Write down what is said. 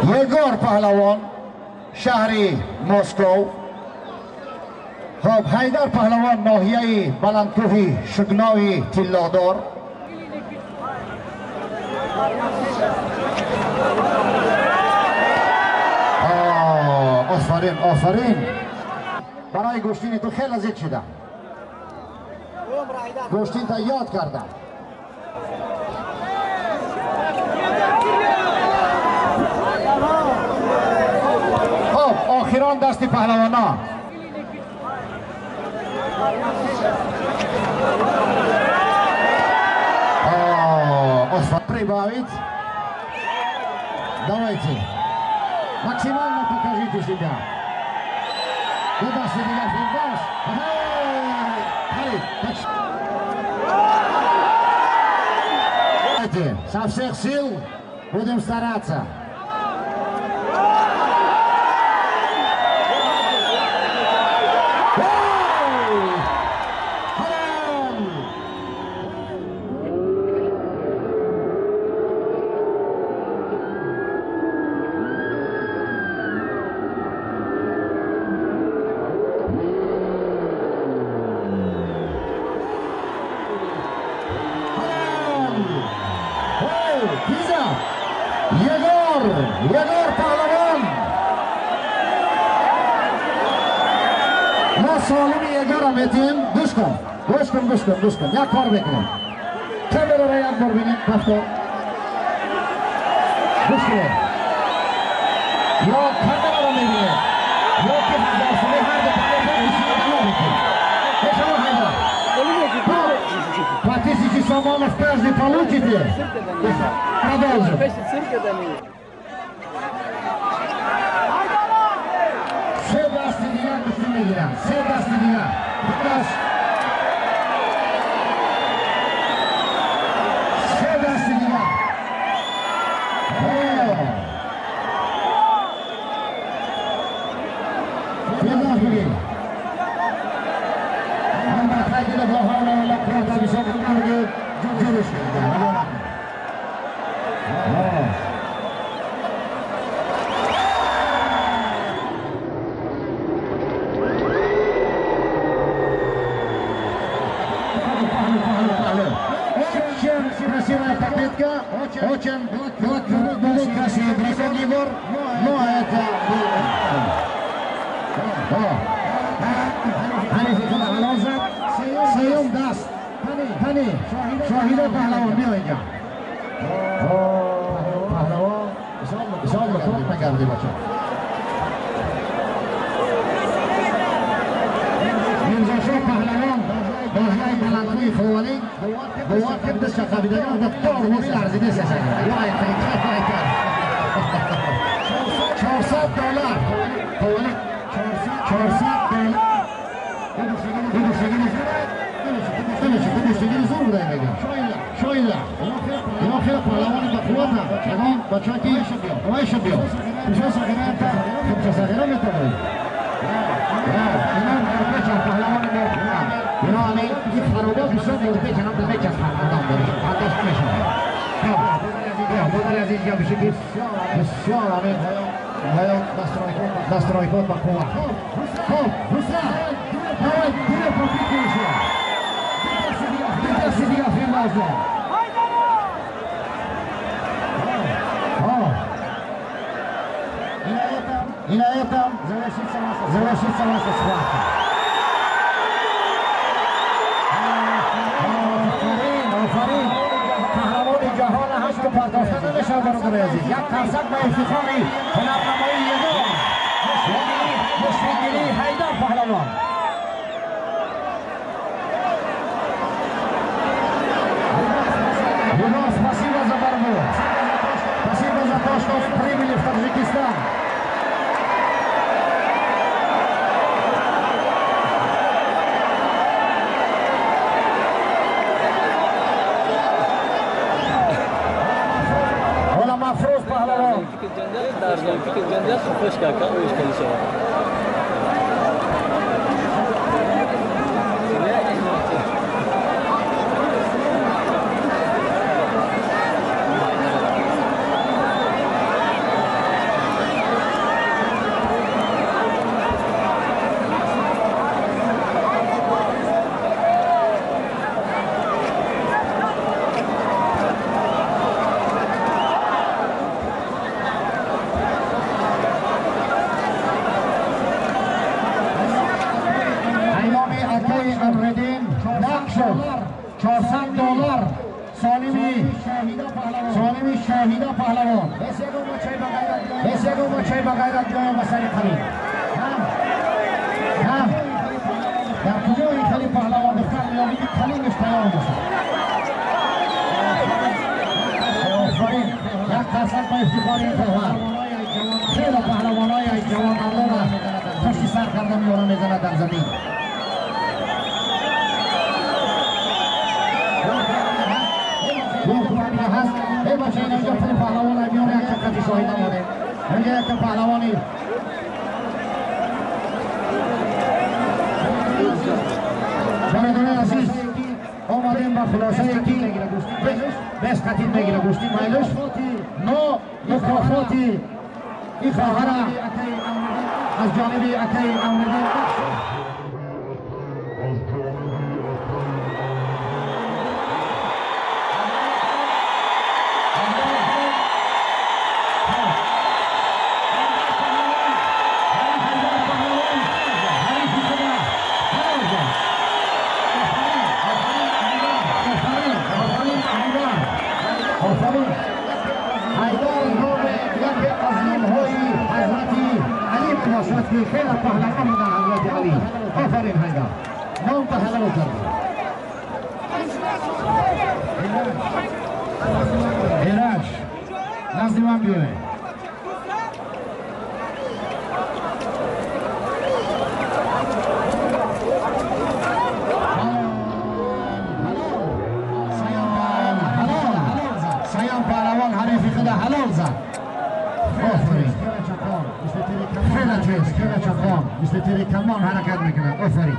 Егор паҳлавон, шаҳри Москов. Хоб, Ҳайдар паҳлавон, ноҳияи Баландкӯҳи Шугнови Тиллодор. Офарин, офарин. Барои гӯштини ту хеле зид шудам. Гӯштинта ёд кардам. Хоб, охирон дасти паҳлавона. Прибавить. Давайте. Максимально покажите себя. Куда себя финбас? Давайте. Со всех сил будем стараться. Егор паҳлавон. Мо солими Егорро метиҳем. Гӯш кун, гӯш кун, гӯш кун, гӯш кун. Як кор мекунем. Камераро як бор бинем, повтор. Гӯш кунед. Ё камераро мебинед, ё ки ҳазорсумӣ ҳар ду паҳлавон мекунем. Шумо Ҳайдар. По 1000 сомонов каждый получите. Продолжим. Се дасти дигар гӯштӣ мегиранд. Се дасти дигар. Се дасти дигар. Фирдавс бигир. Очень красивая попытка, очень был красивый бросок, Егор, но это был... Сеюм даст. Қани, Шоҳида паҳлавон, биё инҷа. Паҳлавон, ҳисоб кор накарди бача. Мирзошоҳ паҳлавон, бозиҳои баландкӯи Ховалинг, бовар кун дастша қабидаган ва тормоз ларзида сесага. $400. Ховалинг, $400. Шоила. Ино хеле паҳлавони бақувватанд. Ягон бачаки оиша биё. Химча сағира метавонӣ. Ино морпечанд, паҳлавони морпечанд. Ино ҳамин ин харобо бисёр морпечанд, ҳам мечанд фармондам доришон. Фардош намешавад. Бодари азиз гапиши бисёр ҳамин настройкот бақувват. Хоб, Рустам, давай, две попытки еще. Ду дасти дигар фирмазда. И на этом завершится наша схватка. Офарин, офарин. Қаҳрамони ҷаҳон ҳашт пардохта намешавад, бародари азиз. Як қарсак ба ифтихори ҳунарнамоии Егор. Мушфиқгирии Ҳайдар паҳлавон. Егор, спасибо за борьбу. Спасибо за то, что прибыли в Таджикистан. Мафруз паҳлавон. پهلوان بس یکو بچه با غیرت بیایم و سر خلیل ها در کجای خلیل پهلوان دختر میابی که خلیلش تیار باشه. آفرین، یک قسم با افتخار این خواهر خیلی پهلوان های جوان مردان را پشت سر کرده میاره میزنه در زمین. هست ای بچه اینجا پل پهلوان میاره یک چقدر شاهد نمانه اینجا یک پهلوانی برادران عزیز آمدیم با خلاصه یکی بس قطعی میگیره گوشتی مایلش نو مکافاتی این خواهر از جانب عطای امردین. خیلی پهلوان بودن حضرت علی. آفرین حیدر، نام پهلوان کرد. ایرج نزد من بیاره. سیام پهلوان حریف خود حلال زد. آفرین، خیلی تیز، خیلی چکان مثل تیر کمان حرکت میکنه. آفرین.